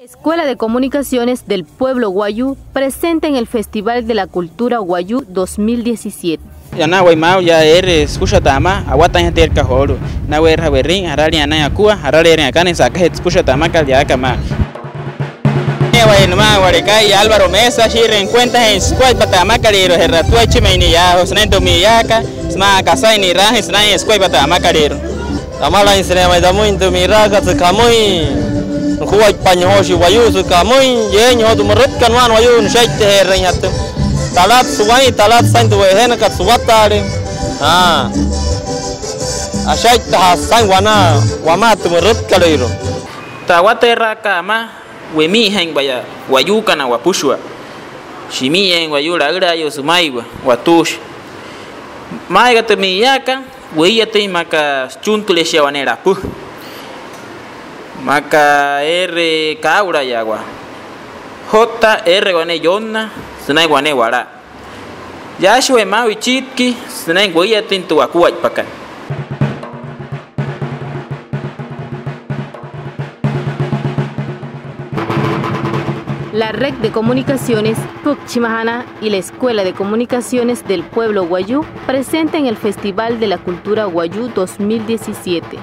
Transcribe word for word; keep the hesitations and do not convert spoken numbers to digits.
Escuela de Comunicaciones del Pueblo Wayuu presenta en el Festival de la Cultura Wayuu dos mil diecisiete. Anaa wayuu maa'ulu yaa eere süpüshua tü amaa awataainjatüin aka joolu'u. Naweerüja we'rüin, jaralin anain akua, jarale'erüin akana, sa'akajee tü süpüshua tü amakat yaa aka maa. Waya nümaa wa'lekai Álvaro Mesa, shii'iree nukuentajeein sukuaippa tü amakalüirua, je'ratuaichi ma'i ni'yaajuu sünain tü mi'iyaaka sümaa kasain ni'raajüin sünain sukuaippa tü amakalüirua. Tamalain sünain ma'i tamüin tü mi'iraakat süka jamüin, nukuaippain joo shia wayuu süka jamüin, yeein joo tü mürütkat nüma'ana wayuu nüshaitteje'erüinjatü. Talatüsü waa'in, talatüsü saa'in tü we'ejenakat suwataale. Aa, ashaittajaasü saa'in wanaa wamaa tü mürütkalüirua. Tü awateeraakat amaa, wemi'ijeein waya wayuukana wapüshua. Shimi'iyeein wayuu laülaayuu sümaiwa watuushi. Maa'aya tü mi'iyaaka, wee'iyatüin maa aka süchuntüle shia wane lapü, maa aka eere kaa'ulayaawa, otta eere wane yonnaa sünain wane walaa. Yaashii waya maa'ulu ichiitkii sünain wee'iyatüin tü wakuaippakat. La Red de Comunicaciones Püchimajanaa y la Escuela de Comunicaciones del Pueblo Wayuu presentan el Festival de la Cultura Wayuu dos mil diecisiete.